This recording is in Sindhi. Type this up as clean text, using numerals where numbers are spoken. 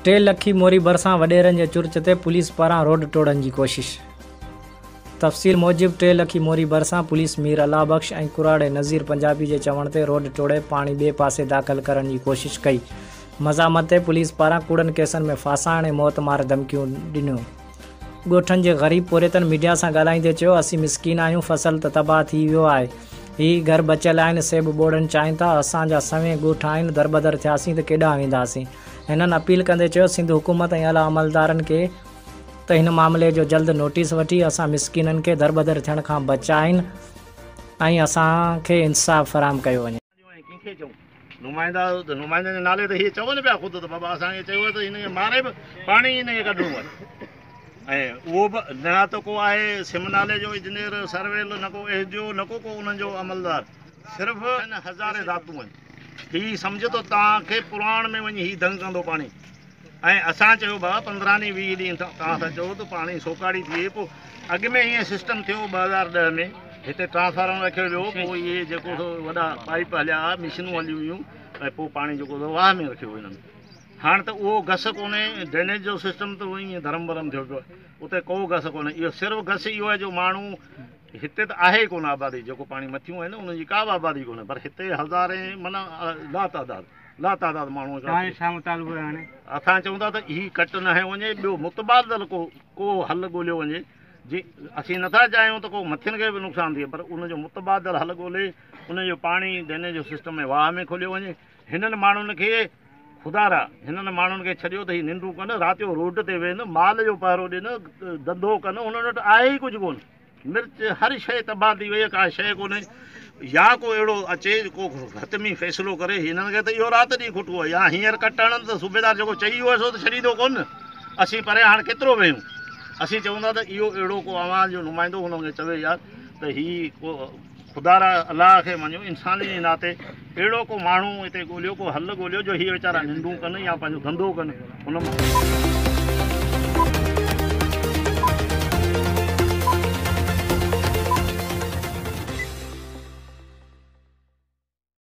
ٽي لکي موري ڀرسان وڏيرن جي چرچ تي پوليس پاران روڊ ٽوڙڻ جي ڪوشش. تفصيل موجب ٽي لکي موري ڀرسان پوليس مير الله بخش ۽ ڪراڙي نذير پنجابي جي چوڻ تي روڊ ٽوڙي پاڻي ٻئي پاسي داخل ڪرڻ جي ڪوشش ڪئي. مزاحمت تي پوليس پاران ڪوڙن ڪيسن ۾ ڦاسائڻ ۽ موت مار ڌمڪيون ڏنيون. ڳوٺن جي غريب پورهيتن ميڊيا سان ڳالهائيندي چيو اسين مسڪين آهيون فصل ته تباهه ٿي ويو آهي هي گهر بچيل آهن سي به ٻوڙڻ چاهين ٿا اسان جا سوين ڳوٺ آهن دربدر ٿياسين ته ڪيڏانهن وينداسين هنن اپيل ڪندي چيو سنڌ حڪومت ۽ اعليٰ عملدارن کي ته هن معاملي جو جلد نوٽيس وٺي اسان مسڪينن کي دربدر ٿيڻ کان بچائين ۽ اسان کي انصاف فراهم ڪيو وڃي. ۽ ڪنهن کي چئون؟ نمائندا ته نمائندن جي نالي ته هي چون پيا خود ته بابا اسان کي چيو آهي ته هن کي ماري به پاڻي ئي هن کي ڪڍڻو آهي ۽ اهو به نه ته ڪو آهي سم نالي جو انجنيئر سرويل نه ڪو ايس ڊي او نه ڪو ڪو انهن جو عملدار صرف هزارين ذاتون آهن هي سمجهه ته توهان کي پراڻ ۾ وڃي هي دنگ ڪندو پاڻي ۽ اسان چيو بابا 15 ڏينهن 20 ڏينهن توهان ٿا چئو ته پاڻي سوڪاڙي ٿئي پوء اڳ ۾ ائين سسٽم ٿيو 2010 ۾ هتي ٽرانسفارمر رکيو ويو پوء اهي جيڪو سو وڏا پائيپ هليا مشينون هليون ويون ۽ پوء پاڻي جيڪو سو واهه ۾ رکيو ويو هنن هاڻ ته اهو گس ڪونهي ڊرينيج جو سسٽم ته ائين ڌرم ورم ٿيو پيو آهي اتي ڪو گس ڪونهي اهو صرف گس اهو آهي جو ماڻهو هتي ته آهي ئي ڪونه آبادي جيڪو پاڻي مٿيون آهن انهن جي ڪا به آبادي ڪونهي پر هتي هزارين معنيٰ لاتعداد لاتعداد ماڻهو هڪڙا توهان جو ڇا مطالبو آهي هاڻي؟ اسان چئون ٿا ته هي ڪٽ نه هنيو وڃي ٻيو متبادل ڪو ڪو حل ڳوليو وڃي جي اسين نٿا چاهيون ته ڪو مٿين کي به نقصان ٿئي پر ان جو متبادل حل ڳولي ان جو پاڻي ڊرينيج جو سسٽم ۾ واهه ۾ کوليو وڃي هنن ماڻهن کي خدارا هنن ماڻهن کي ڇڏيو ته هي ننڊون ڪن رات جو روڊ تي ويهن مال جو پهرو ڏين ڌنڌو ڪن هنن وٽ آهي ئي ڪجهه ڪونه. مرچ هر شيء تباهه ٿي وئي آهي ڪا شيء ڪونهي يا ڪو اهڙو اچي ڪو حتمي فيصلو ڪري هنن کي ته اهو رات ڏينهن کٽو آهي يا هينئر ڪٽ هڻن ته صوبيدار جيڪو چئي ويو آهي سو ته ڇڏيندو ڪونه اسين پري هاڻ ڪيترو ويهون اسين چئون ٿا ته اهو اهڙو ڪو اوهان جو نمائندو هنن کي چوي يار ته هي ڪو خدا را الله کي مڃو انساني جي ناتي اهڙو ڪو ماڻهو هتي ڳوليو ڪو حل ڳوليو جو هي ويچارا ننڊون ڪن يا پنهنجو ڌنڌو ڪن ان